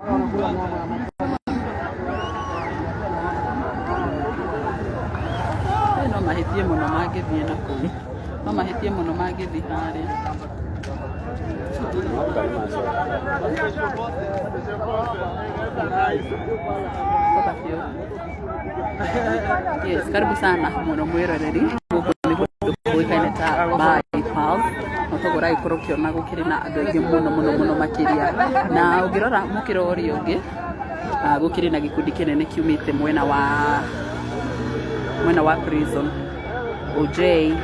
No mahĩtie mũno mangĩthiĩ na kũu, no mahĩtie mũno mangĩthiĩ harĩa. Yes, karibu sana mũno mwĩroreri gũkũ nĩ kũndũ kũĩkaine ta Bypass na toguo ũragĩkorwo ũkĩona gũkĩrĩ na andũ aingĩ mũno mũno mũno makĩria. Na ũngĩrora mũkĩra ũrĩa ũngĩ, gũkĩrĩ na gĩkundi kĩnene kiumĩte mwena wa prison OJ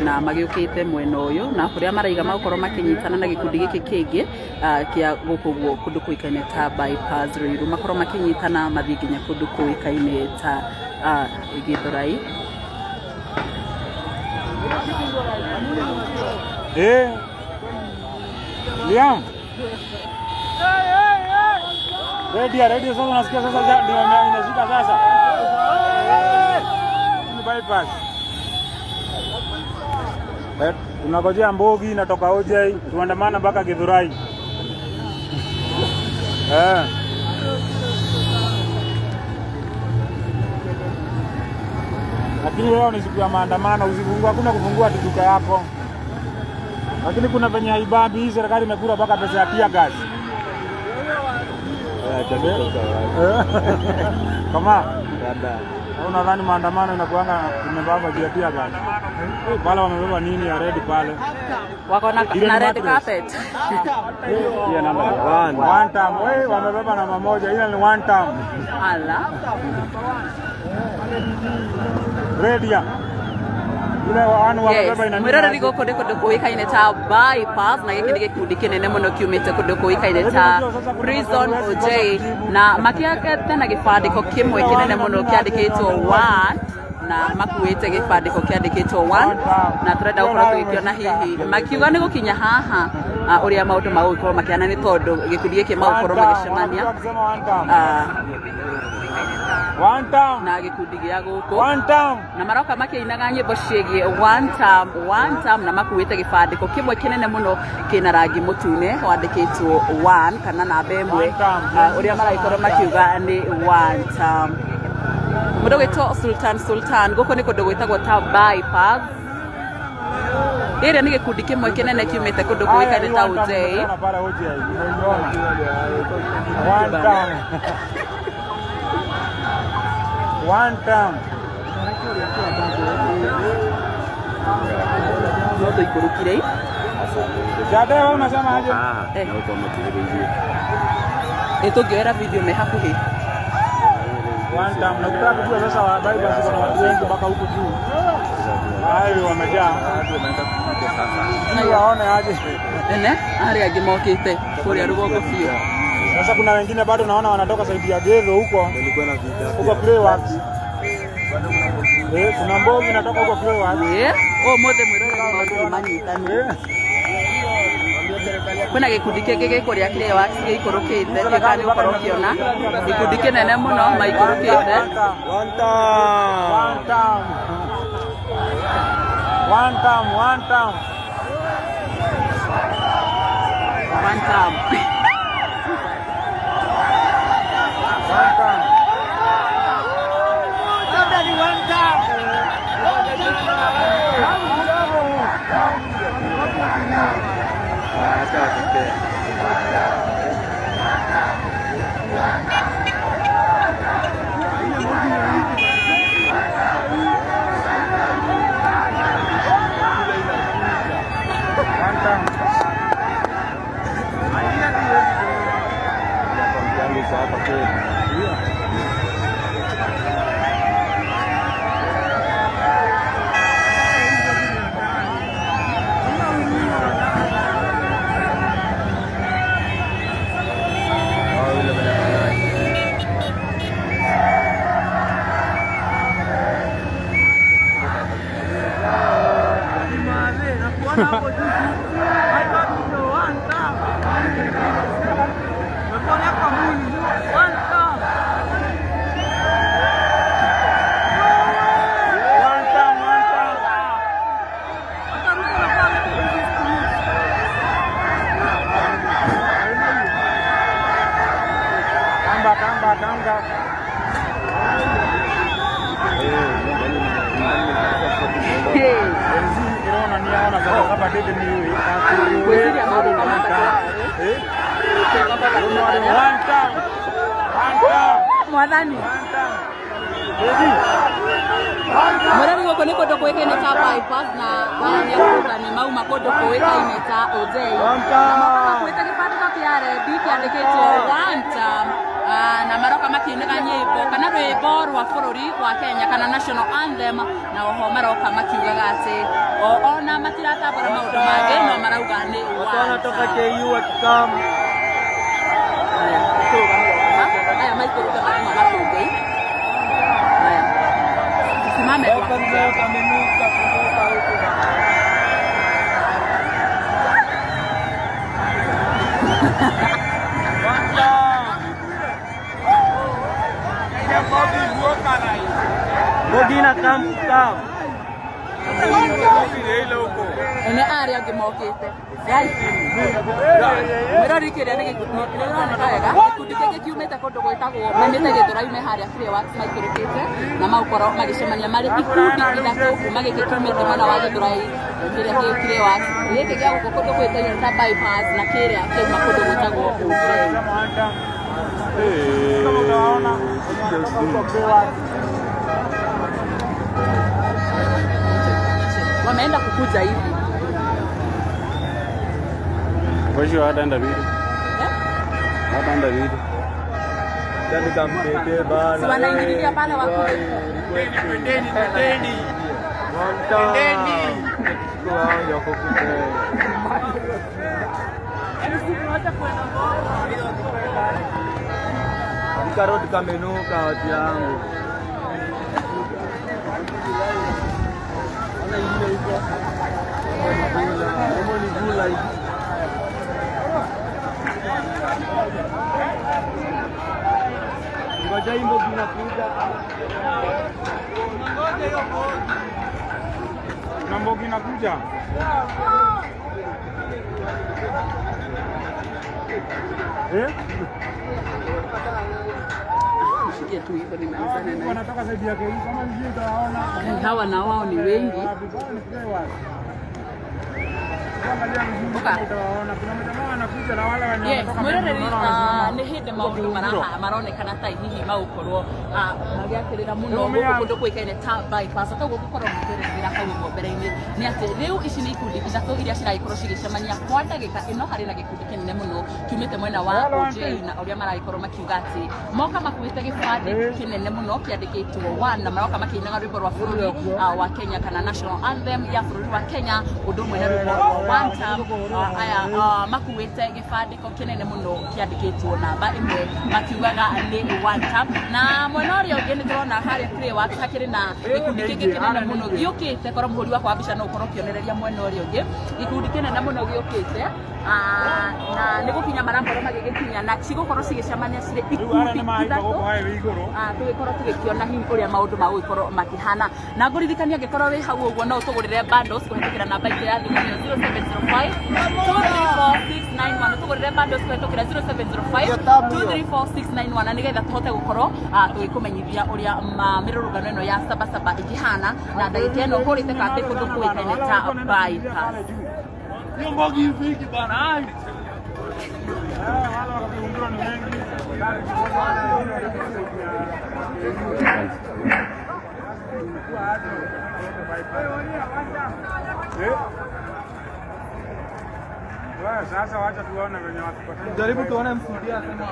na magĩũkĩte mwena ũyũ na kũrĩa maraiga magũkorwo makĩnyitana na gĩkundi gĩkĩ kĩngĩ kĩa gũkũ guo kũndũ kũĩkaine ta Bypass Ruiru, makorwo makĩnyitana mathiĩ nginya kũndũ kũĩkaine ta Githurai. Eh. Liam. Ready, ready sasa unasikia sasa ndio inashika sasa. Ni bypass. Eh, tunangojea mbogi inatoka OJ tuandamana mpaka Githurai. Eh. Lakini leo ni siku ya maandamano, usifungue, hakuna kufungua duka yako. Lakini kuna venye haibambi, hii serikali imekula mpaka pesa ya tear gas. Kama unadhani maandamano inakuanga imebamba juu ya tear gas? Pale wamebeba nini ya red pale? Wako na, Ile na ni red mattress. carpet. One time. Wewe wamebeba namba moja, ile ni one time. Ala. Red ya. Ile one wamebeba ina nini? Mwĩroreri, gũkũ nĩ kũndũ kũĩkaine ta Bypass na gĩkĩ nĩ gĩkundi kĩnene mũno kiumĩte kũndũ kũĩkaine ta Prison OJ na makĩagete na gĩbandĩko kĩmwe kĩnene mũno kĩandĩkĩtwo one na makuĩte gĩbandĩko kĩandĩkĩtwo one na tũrenda gũkorwo tũgĩkĩona hihi makiuga nĩ gũkinya haha, ũrĩa maũndũ magũgĩkorwo makĩhana nĩ tondũ gĩkundi gĩkĩ magũkorwo magĩcemania Wakisema one time. One time. Na gĩkundi gĩa gũkũ One time. Na maroka makĩinaga nyĩmbo ciĩgiĩ one term, one term, na makuĩte gĩbandĩko kĩmwe kĩnene mũno kĩna rangi mũtune wandĩkĩtwo one kana namba ĩmwe. One term. Ũrĩa maragĩkorwo makiuga nĩ one term. Mũndũ gwĩtwo Sultan Sultan, gũkũ nĩ kũndũ gwĩtagwo ta Bypass. Rĩrĩ nĩ gĩkundi kĩmwe kĩnene kiumĩte kũndũ kũĩkaine ta OJ. Nimeona pale OJ, nimeiona. One time. One time. No tũikũrũkire. Jade, wewe unasema aje? Eh. Ĩ tũngĩoera video me hakuhĩ. One time. Na ukitaka kujua sasa wa bypass kuna watu wengi mpaka huku juu. Hayo wamejaa. Sijui waone aje. Ene arĩa angĩ mokĩte kũrĩa rũgongo biũ. Sasa kuna wengine bado naona wanatoka side ya Gedho huko. Huko Clayworks. Eh, kuna mbogi inatoka huko Clayworks. Ĩ ũmũthĩ mwĩroreri maũndũ nĩ manyitanu. Kwĩna gĩkundi kĩngĩ gĩ kũrĩa Clayworks gĩikũrũkĩte, ndiũĩ kana nĩ ũgũkorwo ũkĩona gĩkundi kĩnene mũno maikũrũkĩte. One time. One time. One time, one time. One time. One time. One time. Acha watembee. One time. Yangu iko hapa kweli. Oh, yule mwenye mayai. Nakuona hapo juu. One time. Nakuona kwa mwili. One time. Kamba kamba kanga. Mwathani mwarani gũkũ nĩ kũndũ kũĩkaine ta bypass na aya nĩ arũrũngani mauma kũndũ kũĩkaine ta Ojei na moka makuĩte gĩbandĩko kĩa rendi kĩandĩkĩtwo one term na maroka makiinaga nyĩmbo kana rwĩmbo rwa bũrũri wa Kenya kana national anthem na oho maroka makiugaga atĩ ona matiratambũra maũndũ mangĩ no marauga nĩ one term. Aya maikũrũke marima matũngei. Aya tusimame Mogina kam kam. Nĩ arĩa angĩ mokĩte. Mwĩrori kĩrĩa nĩ nĩũroneka wega gĩkundi kĩngĩ kiumĩte kũndũ gwĩtagwo maumĩte Gĩthũrai me harĩa Freeworks maikũrũkĩte na magũkorwo magĩcemania marĩ ikundi ithatũ kuma gĩkĩ kiumĩte mwena wa Gĩthũrai kĩrĩa kĩ Freeworks gĩkĩ gĩa gũkũ kũndũ gwĩtaine ta bypass na kĩrĩa kĩauma kũndũ gwĩtagwo Ojei. Wameenda kukuja hivi. Kwa hiyo hataenda vile. Hataenda vile. Si wanaingililia pale wakuje. Twendeni. Karoti kamenuka watu yangu. Ona ingine huko. Ni gula hivi. Ngoja imbo kinakuja. Na mbogi inakuja. Eh? Nishikie tu hivyo nimeanzana na Wanatoka zaidi yake hii kama mjini utawaona. hawa na wao ni wengi. Oka. Utawaona kuna majamaa wanakuja na wale wenye Yes, wanatoka mwĩroreri mbele, unaona nĩ hĩndĩ maũndũ maronekana ta hihi magũkorwo magĩakĩrĩra mũno gũkũ kũndũ kũĩkaine ta bypass koguo gũkorwo mũkĩrĩrĩra hau ũguo mbere-inĩ nĩ atĩ rĩu ici nĩ ikundi ithatũ iria ciragĩkorwo cigĩcemania kwa ndagĩka ĩno harĩ na gĩkundi kĩnene mũno kiumĩte mwena wa OJ na ũrĩa maragĩkorwo makiuga atĩ moka makuĩte gĩbandĩ kĩnene mũno kĩandĩkĩtwo one na maroka makĩinaga rwĩmbo rwa bũrũri wa Kenya kana national anthem ya bũrũri wa Kenya ũndũ ũmwe na rwĩmbo rwa one term aya makuĩte gĩbandĩko kĩnene mũno kĩandĩkĩtwo namba ĩmwe makiugaga nĩ one term na mwena ũrĩa ũngĩ nĩ tũrona harĩa Freeworks hakĩrĩ na gĩkundi kĩngĩ kĩnene mũno gĩũkĩte korwo mũhũri wakwa wa mbica no ũkorwo ũkĩonereria mwena ũrĩa ũngĩ gĩkundi kĩnene mũno gĩũkĩte na nĩ gũkinya marakorwo magĩgĩkinya na cigũkorwo cigĩcemania cirĩ Rĩu arĩa ikundi nĩ mahaimba ithatũ gũkũ highway igũrũ. Tũgĩkorwo tũgĩkĩona hihi ũrĩa maũndũ magũgĩkorwo makĩhana na ngũririkania angĩkorwo wĩ hau ũguo no ũtũgũrĩre bundles kũhetũkĩra namba itũ ya thimũ nĩyo 0705 234691 ũtũgũrĩre bundles kũhetũkĩra 0705 234691 na nĩgetha tũhote gũkorwo tũgĩkũmenyithia ũrĩa mĩrũrũngano ĩno ya Sabasaba ĩkĩhana na ndagĩka ĩno hũrĩte kambĩ kũndũ kũĩkaine ta bypass. Hiyo mbogi hivi bana. Wale wakakungura ni wengi. Eh? Sasa wacha tuone venye wakipata. Jaribu tuone msudia kama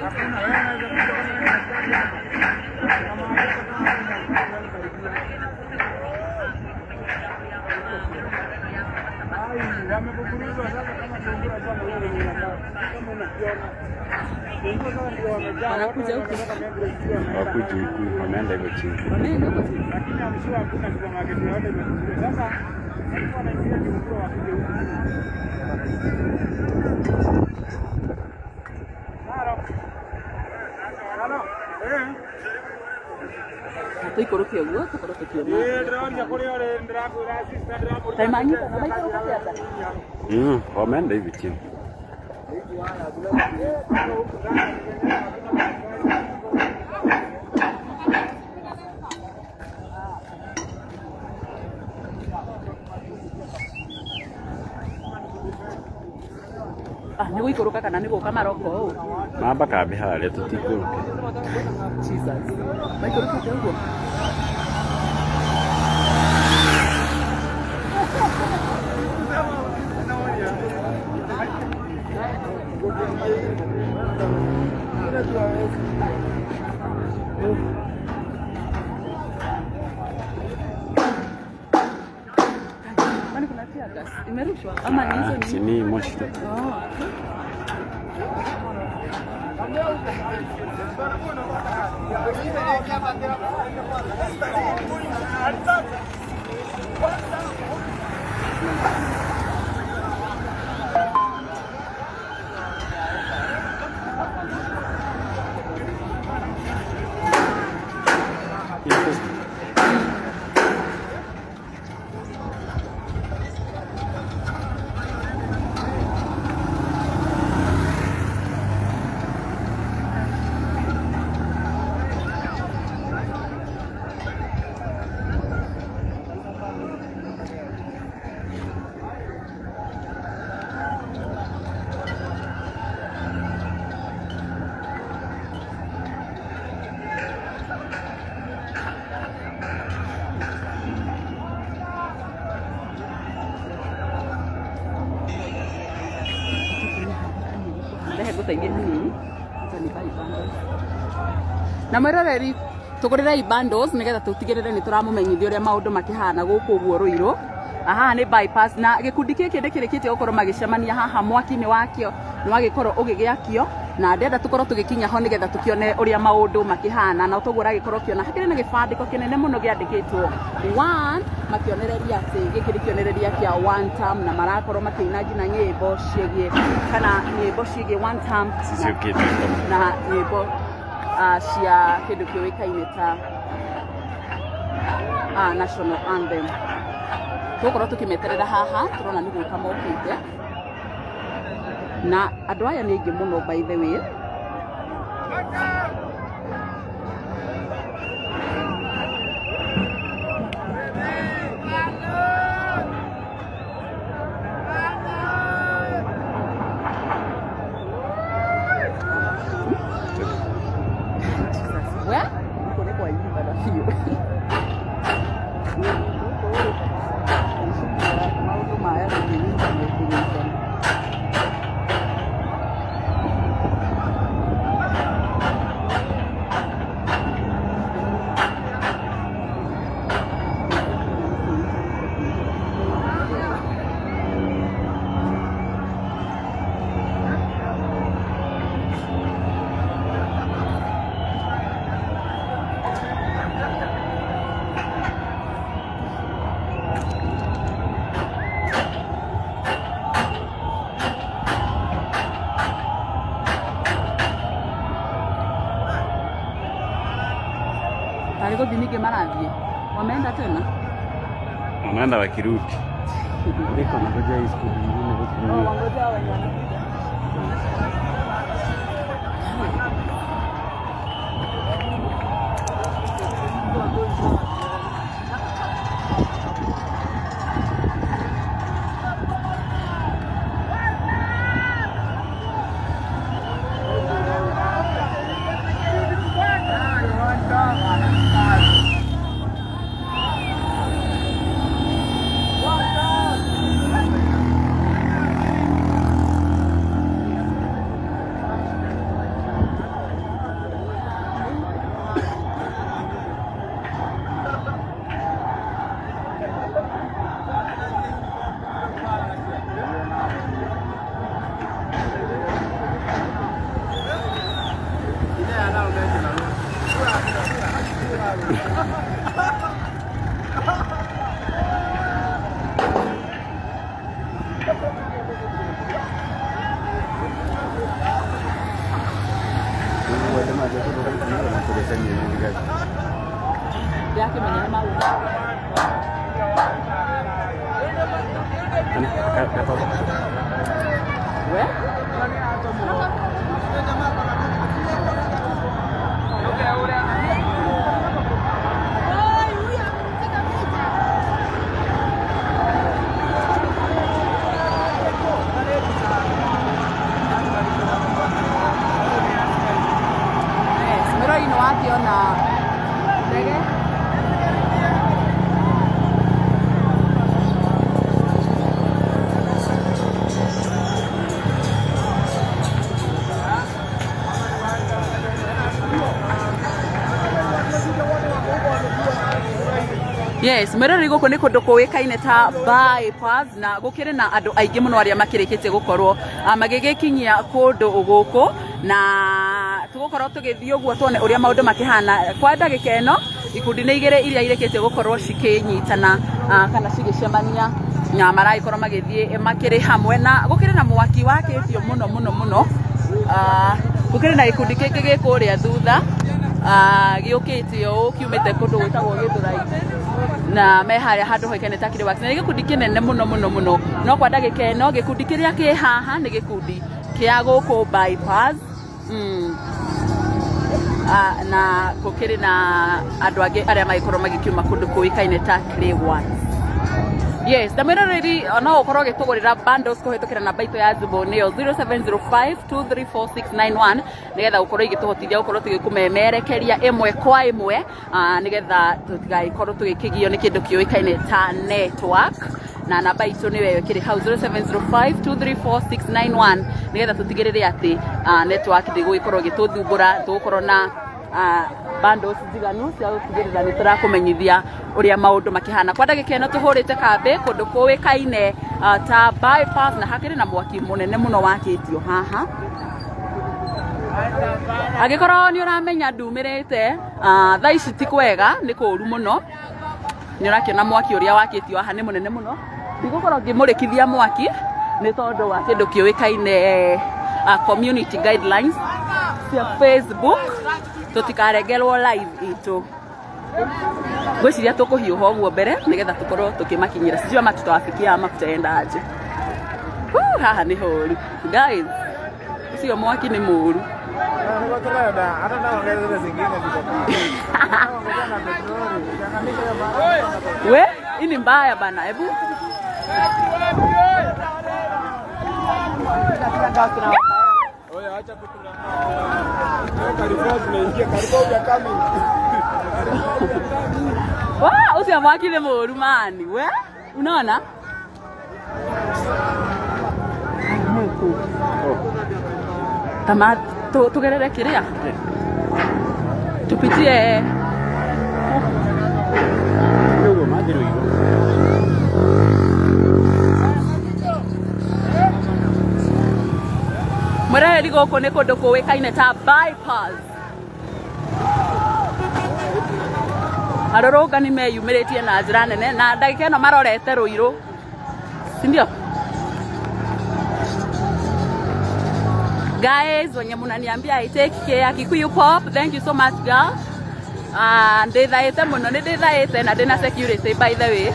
Hakuna wewe unaweza kuja kama kama wamepunguzwa sasa kama sungura sana wewe ni kama unakiona. Wanakuja huku. Wakuja huku, wameenda hivyo chini. Wameenda huko chini. Lakini amshua hakuna supermarket yoyote imefunguliwa. Sasa walikuwa wanaingia Kiunguro wakuje huku. Halo. Halo. Eh. Tũikũrũke ũguo tũkorwo tũkĩona. Eh, ndĩroria kũrĩa ũrĩ ndĩrakwĩra sister ndĩramũria. Kaĩ manyita na maikũrũka kĩanda? Wameenda hivi chini. Ah, nĩ gũikũrũka kana nĩ gũka maroko ũũ? Mamba kambi harĩa tũtikũrũke. Jesus. Maikũrũkĩte ũguo? Kwani kuna tear gas imerushwa ama ni hizo Ah, si ni? ni moshi tu. Oh. Rehe ngũteithie hanini. Acha nibuy bundles. Na mwĩroreri tũgũrĩrei bundles nĩgetha tũtigĩrĩre nĩ tũramũmenyithia ũrĩa maũndũ makĩhana gũkũ ũguo Rũirũ. Haha nĩ bypass na gĩkundi gĩkĩ nĩ kĩrĩkĩtie gũkorwo magĩcemania haha mwaki nĩ wakio nĩ wagĩkorwo ũgĩgĩakio na ndĩrenda tũkorwo tũgĩkinya ho nĩgetha tũkĩone ũrĩa maũndũ makĩhana na toguo ũragĩkorwo ũkĩona hakĩrĩ na gĩbandĩko kĩnene mũno gĩandĩkĩtwo one makĩonereria atĩ gĩkĩ nĩ kĩonereria kĩa one term na marakorwo makĩina nginya nyĩmbo ciĩgiĩ kana nyĩmbo ciĩgiĩ one term Ciũkĩte na nyĩmbo cia kĩndũ kĩũĩkaine ta national anthem. Tũgũkorwo tũkĩmeterera haha tũrona nĩ gũka mokĩte na andũ aya nĩ aingĩ mũno by the way. Jesus. We? Gũkũ nĩ kwa imba na biũ. Gũkũ rĩ, maũndũ maya gũkĩnyitana kũnyitana. Tarĩ gũthiĩ ningĩ marathiĩ wameenda tena. Wanaenda wakirudi. Niko nangoja hii siku nyingine huku. Oh, wangoja wenye wanakuja. Ndĩrakĩmenya nĩ maũndũ. We? Yes, mwĩrori nĩ wakĩona ndege. Yes, mwĩrori, gũkũ nĩ kũndũ kũĩkaine ta bypass na gũkĩrĩ na andũ aingĩ mũno arĩa makĩrĩkĩtie gũkorwo magĩgĩkinyia kũndũ gũkũ, na tũgũkorwo tũgĩthiĩ ũguo tuone ũrĩa maũndũ makĩhana kwa ndagĩka ĩno. Ikundi nĩ igĩrĩ iria irĩkĩtie gũkorwo cikĩnyitana kana cigĩcemania na maragĩkorwo magĩthiĩ makĩrĩ hamwe, na gũkĩrĩ na mwaki wakĩtio mũno mũno mũno. Gũkĩrĩ na gĩkundi kĩngĩ gĩ kũrĩa thutha, gĩũkĩte ũũ kiumĩte kũndũ gwĩtagwo Gĩthũrai, na me harĩa handũ hoikaine ta Kĩrĩwax, na nĩ gĩkundi kĩnene mũno mũno mũno. No kwa ndagĩka ĩno gĩkundi kĩrĩa kĩ haha nĩ gĩkundi kĩa gũkũ bypass. Na gũkĩrĩ na andũ angĩ arĩa magĩkorwo magĩkiuma kũndũ kũĩkaine ta Clayworks. Yes, na mwĩroreri, no ũkorwo ũgĩtũgũrĩra bundles kũhĩtũkĩra namba itũ ya thimũ, nĩyo 0705234691, nĩgetha gũkorwo igĩtũhotithia gũkorwo tũgĩkũmemerekeria ĩmwe kwa ĩmwe, nĩgetha tũtigagĩkorwo tũgĩkĩgio nĩ kĩndũ kĩũĩkaine ta network. Na namba itũ nĩyo ĩkĩrĩ hau, 0705234691, nĩgetha tũtigĩrĩre atĩ network ndĩgũgĩkorwo ĩgĩtũthumbũra, tũgũkorwo na bundles njiganu cia gũtigĩrĩra nĩ tũrakũmenyithia ũrĩa maũndũ makĩhana. Kwa ndagĩka ĩno tũhũrĩte kambĩ kũndũ kũĩkaine ta bypass, na hakĩrĩ na mwaki mũnene mũno wakĩtio haha. Angĩkorwo nĩ ũramenya ndumĩrĩte, thaa ici ti kwega, nĩ kũũru mũno. Nĩ ũrakĩona mwaki ũrĩa wakĩtio haha nĩ mũnene mũno. Ndigũkorwo ngĩmũrĩkithia mwaki nĩ tondũ wa kĩndũ kĩũĩkaine community guidelines cia Facebook, tũtikarengerwo live itũ. Ngwĩciria tũkũhiũha ũguo mbere nĩgetha tũkorwo tũkĩmakinyĩra. Sijui ama tutawafikia ama kutaenda aje. Woo, haha nĩ horu guys, ũcio mwaki nĩ mũru. Hata naongeza zile zingine zitakuwa. Ongeza na petroli. Changanisha hiyo maji. We, hii ni mbaya bana. Hebu Oya, acha kutura. Karibu tunaingia, karibu we are coming. Wa, ũcio mwaki nĩ mũru mani. We, unaona? Mwĩkũ. Tama tugerere kĩrĩa? Tupitie. Kidogo maji ndio. Mwĩroreri, gũkũ nĩ kũndũ kũĩkaine ta bypass. Arũrũngani meyumĩrĩtie na njĩra nene, na ndagĩka ĩno marorete Rũirũ, si ndio? Guys wenye mnaniambia I take care, Kikuyu Pop, thank you so much, girl. Ndĩthaĩte mũno, nĩ ndĩthaĩte na ndĩna security, by the way.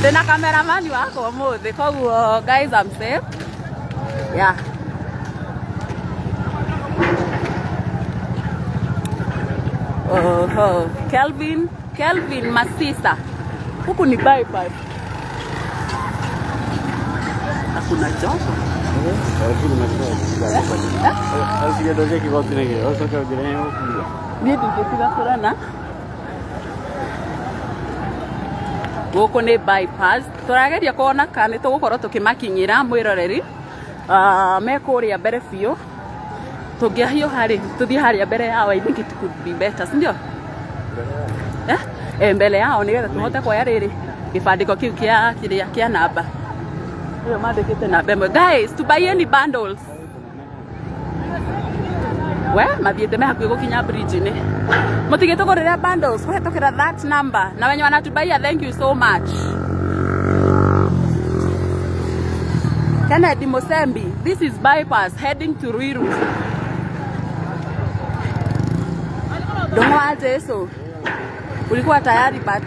Ndĩna cameraman wakwa ũmũthĩ, koguo guys, I'm safe. Yeah. Oho. Kelvin, Kelvin Masisa. Huku ni bypass. Na kuna joto. Kigoti nĩ gĩ ũcoke ũngĩre ũkuo. Niĩ ndingĩtiga kũrana. Gũkũ nĩ bypass. Tũrageria kuona kana nĩ tũgũkorwo tũkĩmakinyĩra, mwĩroreri. Me kũrĩa mbere biũ. Tũngĩhiũha rĩ, tũthiĩ harĩa mbere yao, I think it could be better, si ndio? Eh? Eh, mbele yao nĩgetha tũhote kuoya rĩrĩ gĩbandĩko kĩu kĩa kĩrĩa kĩa namba ĩyo mandĩkĩte namba ĩmwe. Guys, tubaieni bundles. We mathiĩte me hakuhĩ gũkinya bridge-inĩ. Mũtigĩtũgũrĩre bundles kũhetũkĩra that number, na wenye wanatubaia, thank you so much. Kennedy Musembi, this is bypass heading to Ruiru. Dongo wa Jesu, ulikuwa tayari, but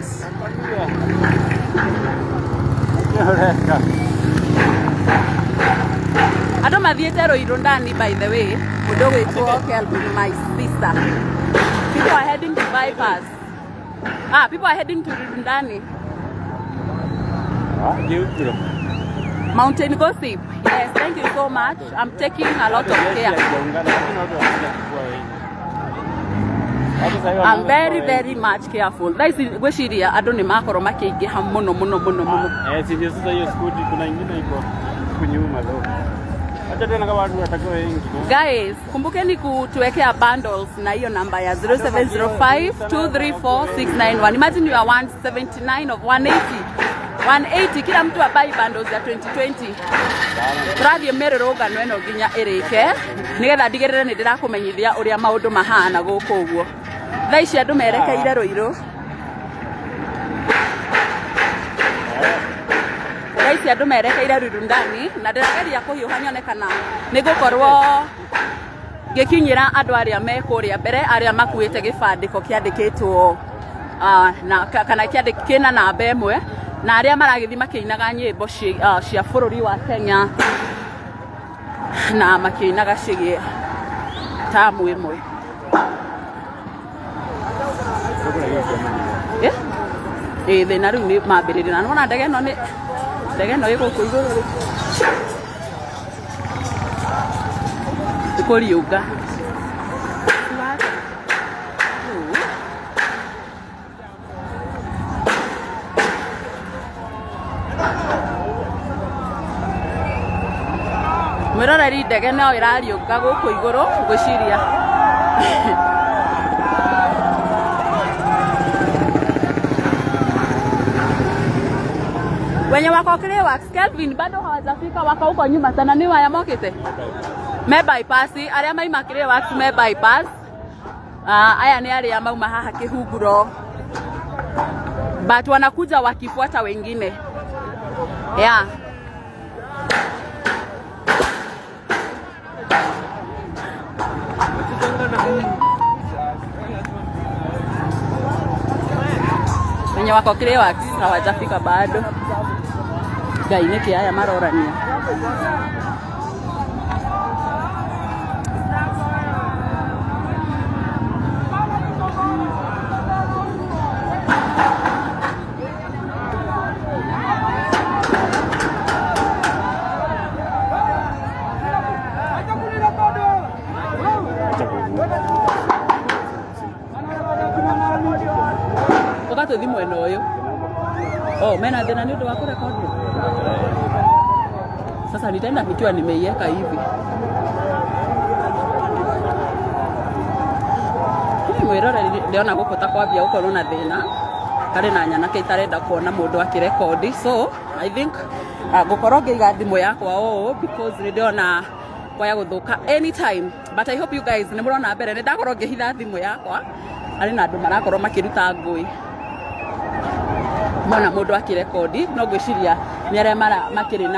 Ũreka. Mathiĩte Ruiru ndani. By the way, mũndũ ũgwĩtwo Kelvin, my sister, people are heading to bypass. Ah, people are heading to Ruiru ndani. Gĩukiro. Mountain Gossip, yes, thank you so much. I'm taking a lot of care. Haijaungana, lakini watu wanaanza kukua wengi. Watu sasa hivi I'm wanaanza very kukua very much careful. Thaa ici ngwĩciria andũ nĩ makorwo makĩingĩha mũno mũno mũno mũno. Wengi. Eh, si ndio sasa hiyo skuti kuna ingine iko huku nyuma though. Acha tuone kama watu watakuwa wengi. No? Guys, kumbukeni kutuwekea bundles na hiyo namba ya 0705234691. Imagine you are 179 of 180. 180, kila mtu abuy bundles ya 2020. Tũrathiĩ mĩrũrũngano ĩno nginya ĩrĩke nĩgetha ndigĩrĩre nĩ ndĩrakũmenyithia ũrĩa maũndũ mahana gũkũ ũguo. Thaa ici andũ merekeire Rũirũ. Thaa ici andũ merekeire Ruiru ndani na ndĩrageria kũhiũha nyone kana nĩ ngũkorwo ngĩkinyĩra andũ arĩa me kũrĩa mbere, arĩa makuĩte gĩbandĩko kĩandĩkĩtwo na kana kĩna namba 1, na arĩa maragĩthiĩ makĩinaga nyĩmbo cia bũrũri wa Kenya na makĩinaga ciĩgiĩ tamu ĩmwe. Eh? Ĩ thĩna rĩu nĩ mambĩrĩria na nĩwona ndege ĩno, nĩ ndege ĩno ĩ gũkũ igũrũ rĩ nĩ kũriũnga. Rĩu, mwĩroreri, ndege no ĩrariũnga gũkũ igũrũ, ngwĩciria wenye wako Clearwax, Kelvin, bado hawajafika, wako huko nyuma sana. Nĩ waya mokĩte me bypass, arĩa maima Clearwax me bypass. Ah, aya nĩ arĩa mauma haha Kĩhunguro, but wanakuja wakifuata wengine, yeah. Wenye wako Clearwax hawajafika bado. Ngai, nĩkĩ aya marorania? Acha kuvuta. Ũgatũthi mwena ũyũ. Oh, mena thĩna nĩ ũndũ wa kũrekondi. Sasa nitaenda nikiwa nimeiweka hivi. Hii mwĩroreri, ndĩrona gũkũ ta kwambia gũkorwo na thĩna, harĩ na nyanake itarenda kuona mũndũ akĩrekondi, so I think ngũkorwo ngĩiga thimũ yakwa ũũ because nĩ ndĩrona kwaya gũthũka anytime. But I hope you guys nĩ mũrona mbere nĩ ndakorwo ngĩhitha thimũ yakwa. Harĩ na andũ marakorwo makĩruta ngũĩ mona mũndũ akĩrekondi, no ngwĩciria nĩ arĩa mara makĩrĩ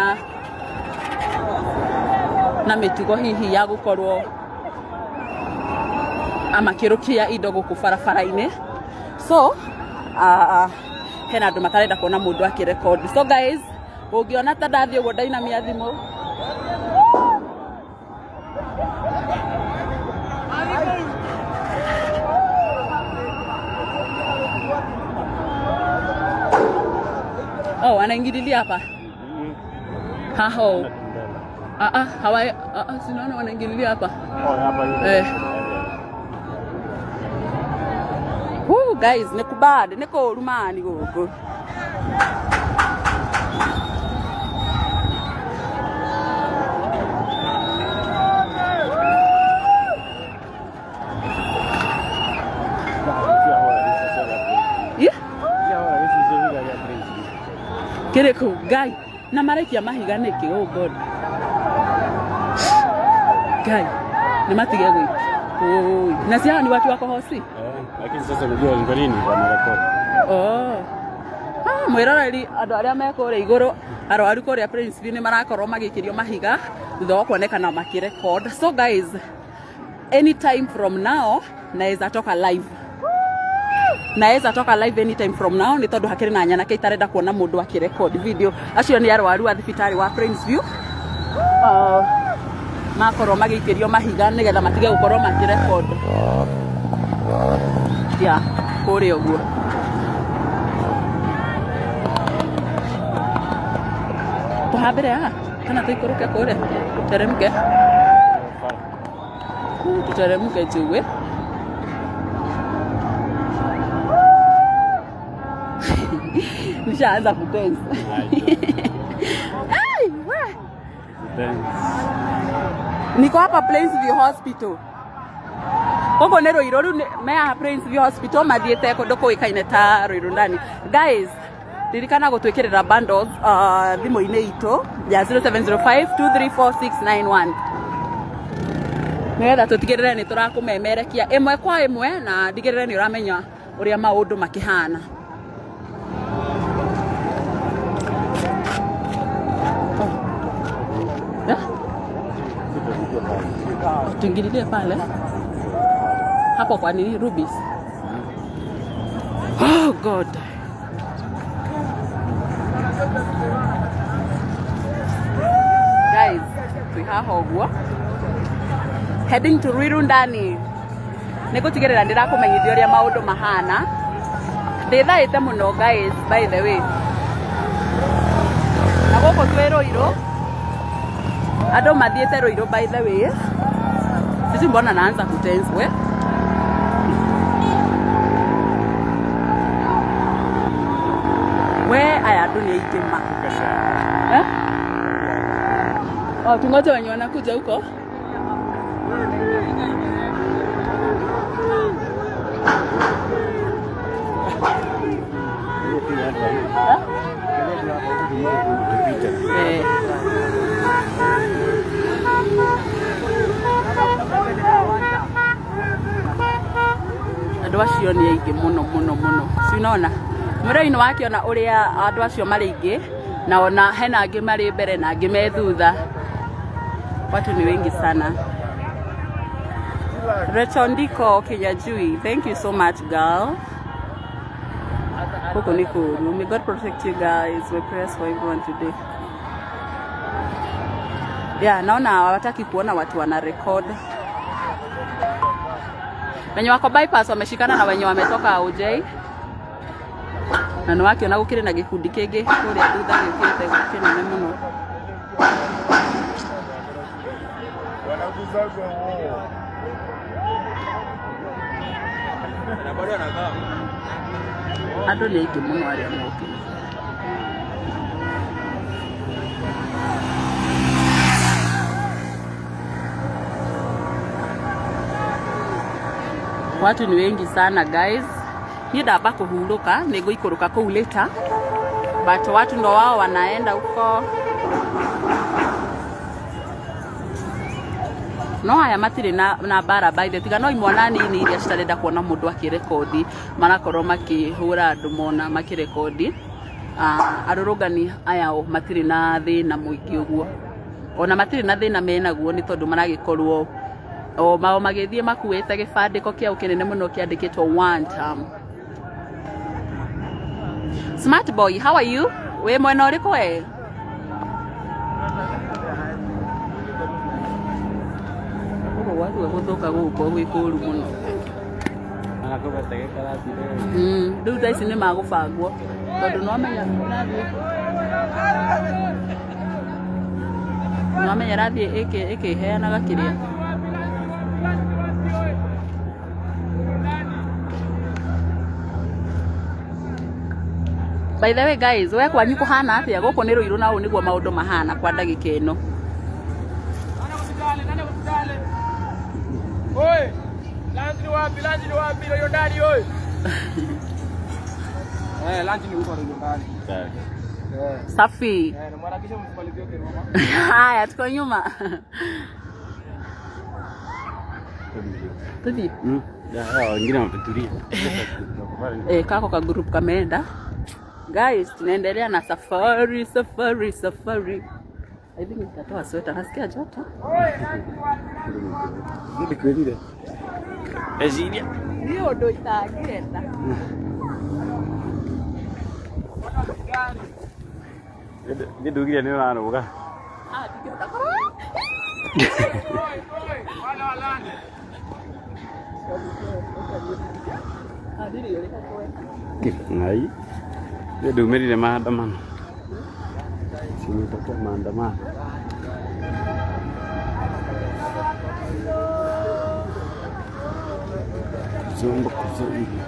na mĩtugo hihi ya gũkorwo makĩrũkia indo gũkũ barabara-inĩ. So hena andũ matarenda kuona mũndũ akĩrekondi. So guys, ũngĩona ta ndathiĩ ũguo ndainamia thimũ. Oh, wanaingililia hapa haho. Ah, ah, hawa, ah, ah, sinaona wanaingililia hapa. Oh, hapa hivi. Eh. Woo, guys, nĩ kubad, nĩ kũũru mani gũkũ. Yeah? Kĩrĩkũ ngai na maraikia mahiga nĩkĩ? Oh God, ngai nĩ matige gwĩki. Oi, na si hawa ni watu wako hosi? Eh, lakini sasa unajua ni kwa nini wanarekodi? Oh. Ah, mwĩroreri, andũ arĩa me kũrĩa igũrũ, arwaru kũrĩa Prince nĩ marakorwo magĩikĩrio mahiga thutha wa kuonekana makĩrecord. So guys, anytime from now naweza toka live, naweza toka live anytime from now, nĩ tondũ hakĩrĩ na nyanake itarenda kuona mũndũ akĩrecord video. Acio nĩ arwaru a thibitarĩ wa Prince View. Makorwo magĩikĩrio mahiga nĩgetha matige gũkorwo makĩrecord. Yeah, kũrĩa ũguo. Tũhambĩre haha kana tũikũrũke kũrĩa tũteremke? Tuteremke juu. Nishaanza kudance. Hey, we. Niko hapa Plainsview Hospital. Gũkũ nĩ Ruiru rĩu me haha Plainsview Hospital mathiĩte kũndũ kũĩkaine ta Ruiru ndani. Guys, ririkana gũtwĩkĩrĩra bundles thimũ-inĩ itũ ya 0705 234691 nĩgetha tũtigĩrĩre nĩ tũrakũmemerekia ĩmwe kwa ĩmwe na ndigĩrĩre nĩ ũramenya ũrĩa maũndũ makĩhana. Oh. Yeah? Tuingililie pale hapo kwa nini Rubis? Oh God. Guys, twĩ haha ũguo heading to Ruiru ndani nĩ gũtigĩrĩra ndĩrakũmenyithia ũrĩa maũndũ mahana. Ndĩthaĩte mũno guys, by the way, na gũkũ twĩ Ruiru, andũ mathiĩte Ruiru. By the way, sisi mbona naanza kutense we? We, aya andũ nĩ aingĩ ma. Eh? Oh, tungoje wenye wanakuja huko. Eh? Eh. Andũ acio nĩ aingĩ mũno mũno mũno. Si unaona mwĩrĩ-inĩ wakĩona ũrĩa andũ acio marĩ aingĩ, na ona hena angĩ marĩ mbere na angĩ me thutha. Watu ni wengi sana. Rachel Ndiko Kinyajui, thank you so much, girl. Huko ni kuru. May God protect you guys. My prayers for everyone today. Yeah, naona hawataki kuona watu wana record. Wenye wako bypass wameshikana na wenye wametoka OJ. Na nĩ wakĩona gũkĩrĩ na gĩkundi kĩngĩ kũrĩa thutha gĩũkĩte kĩnene mũno. Andũ nĩ aingĩ mũno arĩa mokĩte. Watu ni wengi sana guys. Niĩ ndamba kũhurũka, nĩ ngũikũrũka kũu later, but watu ndo wao wanaenda huko. No aya matirĩ na mbara by the tiga no imwana nini iria citarenda kuona mũndũ akĩrekondi, marakorwo makĩhũra andũ mona makĩrekondi. Arũrũngani aya o matirĩ na thĩna mũingĩ ũguo, ona matirĩ na thĩna menaguo nĩ tondũ maragĩkorwo o mao magĩthiĩ makuĩte gĩbandĩko kĩao kĩnene mũno kĩandĩkĩtwo "One term". Smart boy, how are you? Wĩ mwena ũrĩkũ we? Gũkũ gwatua gũthũka, gũgũkorwo gwĩ kũũru mũno. Rĩu thaa ici nĩ magũbangwo tondũ nĩwamenya ĩrathiĩ ĩkĩheanaga kĩrĩa. By the way guys, we kwanyu kũhana atĩa? Gũkũ nĩ Rũirũ na ũũ nĩguo maũndũ mahana kwa ndagĩka ĩno. Oi, lunch ni wapi? Lunch ni wapi? Royo ndani oi. Eh, lunch ni huko Royo ndani. Eh. Safi. Eh, na mharakisha msimalizie kwa mama. Haya, tuko nyuma. Tuthiĩ. Wengine wametulia. Eh, kako ka group kameenda. Guys, tunaendelea na safari, safari, safari. I think nitatoa sweta, nasikia joto. Ndikwĩrire. Eciria. Nĩ ũndũ itangĩenda. Nĩ ndugire nĩ ũrarũga. Ah, ndingĩhota kũrũga. Ngai. Ndio ndumĩrire maandamano. Sinitakuwa maandamano. Kuzumba kuzumba.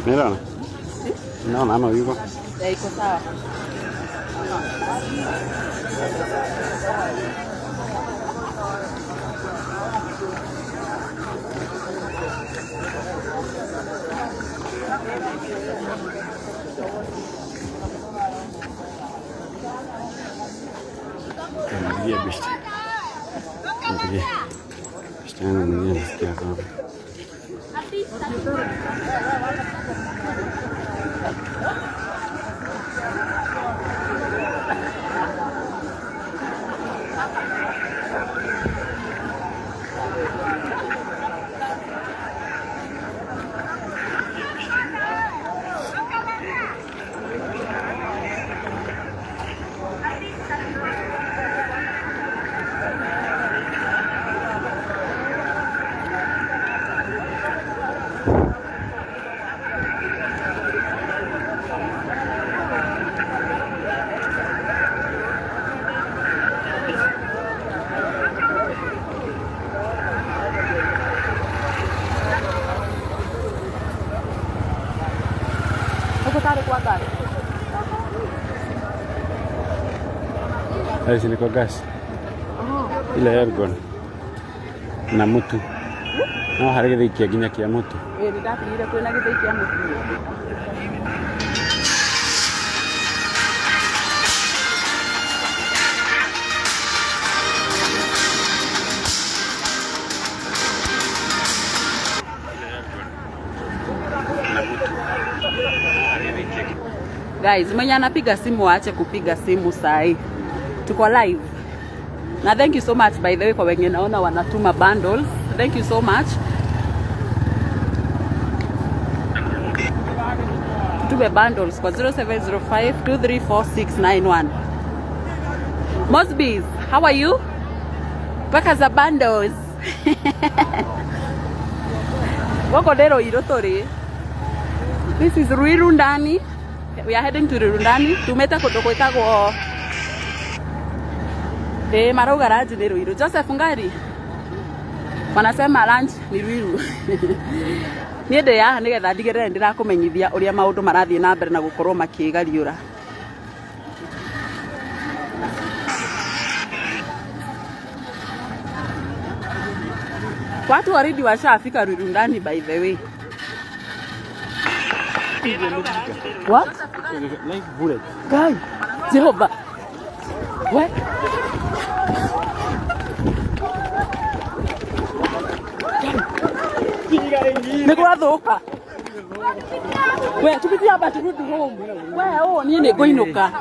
Mira. No, no, yuko. Iko sawa. Nipigie beshte. Nipigie. Beshte yangu mwenyewe nasikia kama. Uko tayari kwa gari? Hizi ni kwa gas. Ile Elgon. Na mutu. No harĩ gĩthĩi kĩa nginya kĩa mutu. Ĩĩ nĩ ndatigire kwĩna gĩthĩi kĩa mũtu. Guys, mwenye anapiga simu aache kupiga simu sahi. Tuko live. Na thank you so much by the way kwa wenye naona wanatuma bundles. Thank you so much. Tume bundles kwa 0705 234691. Mosbys, how are you? Paka za bundles. Wako dero irotori. This is Ruiru Ndani. We are heading to Ruiru Ndani. Tumeta kundu gwitagwo marauga lunch ni Ruiru. Joseph Ngari wanasema lunch ni Ruiru. Niĩ ndĩ haha nĩgetha ndigĩrĩre nĩndĩrakũmenyithia ũrĩa maũndũ marathiĩ na mbere na gũkorwo makĩgariũra. Watu already washafika Ruiru Ndani by the way. What? Like bullet. Guy, Jehovah. What? Nĩgwathuka. We, tupitie hapa turudi home. We, oh, niĩ nĩngũinũka.